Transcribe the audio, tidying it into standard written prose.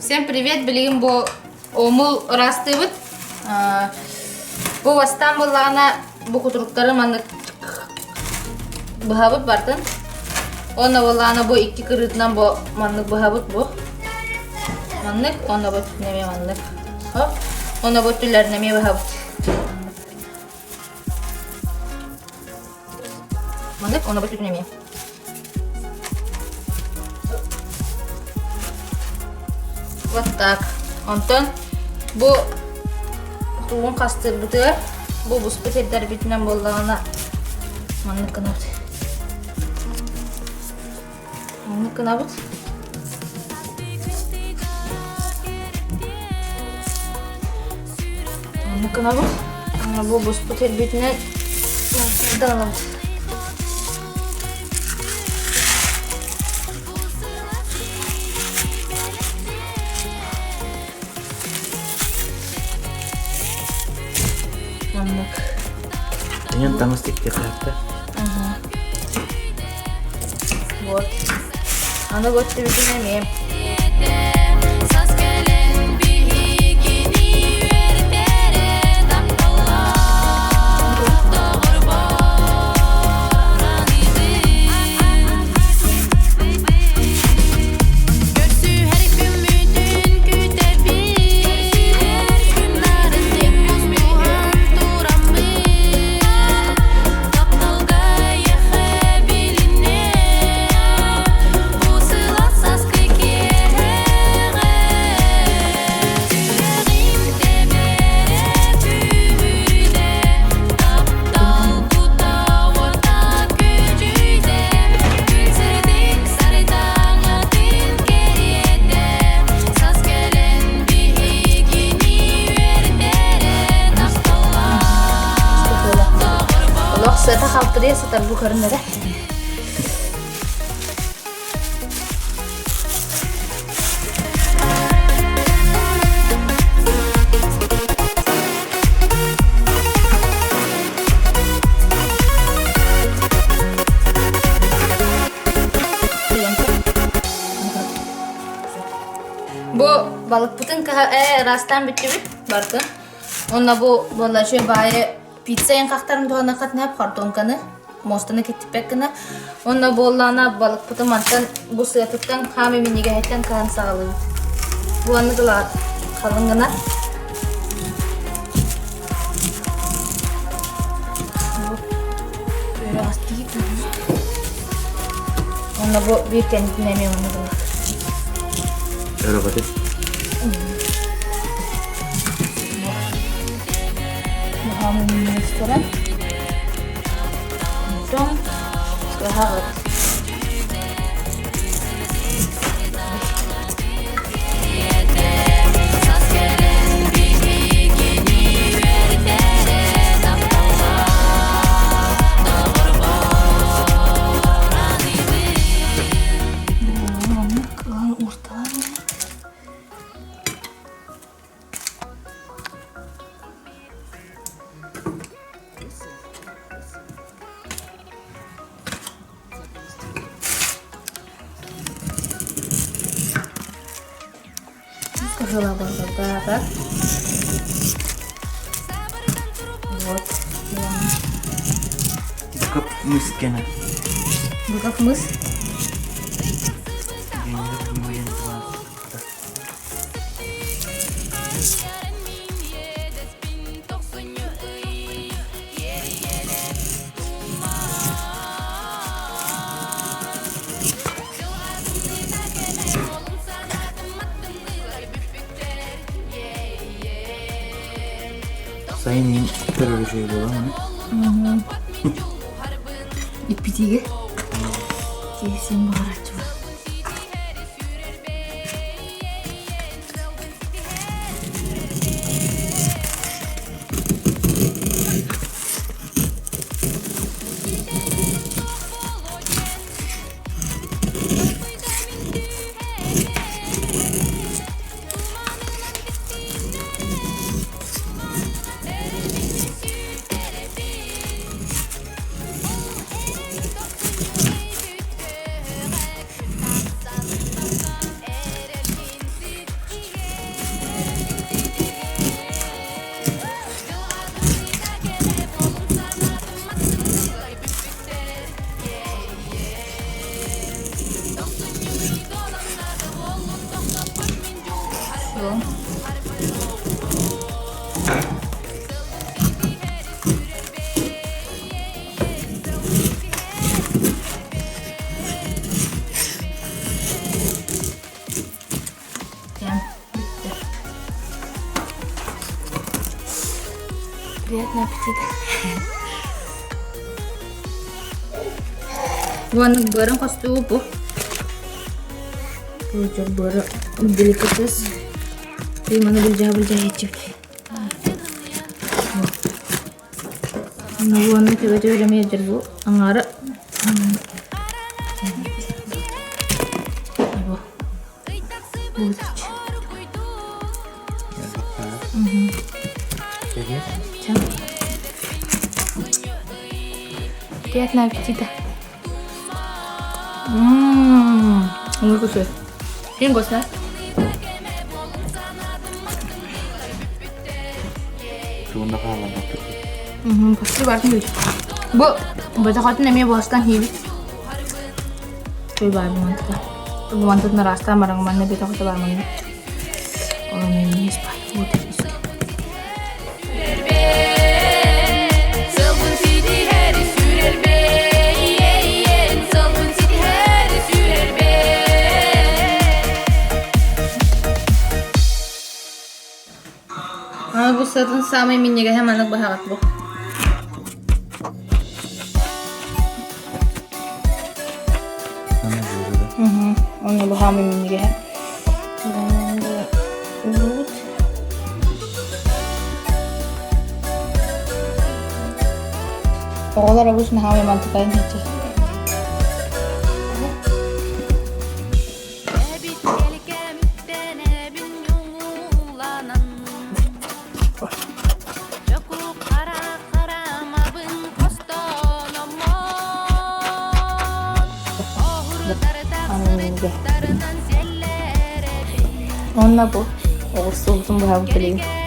Всем привет! Билигин бу омул ыраастыыбыт. Бу бастаан буоллаҕына бу кутуруктары маннык быһабыт бартын. Онно буоллаҕына бу икки кырыытынан бу маннык быһабыт бу. Маннык, онно бу өттүнэн эмиэ маннык. Хоп. Онно бу өттүлэрин эмиэ быһабыт. Маннык, онно бу өттүнэн эмиэ. Вот так. Онтон бу тугун хастыырбытыгар бу буспут сирдэрбитинэн буоллаҕына маннык гынабыт. Маннык гынабыт. Маннык гынабыт. Бу буспут сирбитинэн ылабыт. Маннык. Инен таҥас тиктиэхтээхтэр. Вот. Аны вот түбүтүн эмиэ. Олох сыата халтырыйа сытар бу көрүнэрэ. Бу балыкпытын кыһа ыраастаан бүттүбүт барытын. Уонна бу буолла үчүгэй баайы пицца хахтарын туһаныаххытына картонканы муостаны киттиппэт гына. Уонна буоллаҕына балыкпытын мантан бу сыатыттан хаам иминньигэһиттэн кыһан саҕалыыбыт. Бу аннык ылаҕыт халыҥ гына. Уонна бу биир кэннитин эмиэ онно гына. Өрөҕөтүн. Муһааммыстара. Онтон кыһаҕыт. Кыһыла барбатаата. Вот. Быкап мыс кэнэ. Быкап мыс. Сайын иһин көрөр үчүгэй буолан аны. Иппитигэ. Киһисин баҕараччы Приятного аппетита. Уонна быарын хостуу бу. Бу быары деликатес. Ты маны былдьаһа-былдьаһа иһиччибит. Уонна төбөтө эмиэ бу аҥаара. Приятного аппетита. Ммм, вкусный. Син вкусно. Суунда хаалларбаппыт. Почти бартын бит. Бу бөтөхөтүн эмиэ буостан хийбит. Той баар бумантыта. Бумантытын араастаан баран манна бөтөхөтө бар манна. Ол эмиэ есть баар. Вот Аны бу сытын самый минньигэһэ маннык быһаҕыт бу. Оны бу самый минньигэһэ. Урут. Оҕолор обычно хаамай мантыкайын хаччы. Онно бу оҕурсуубутун быһабыт билигин.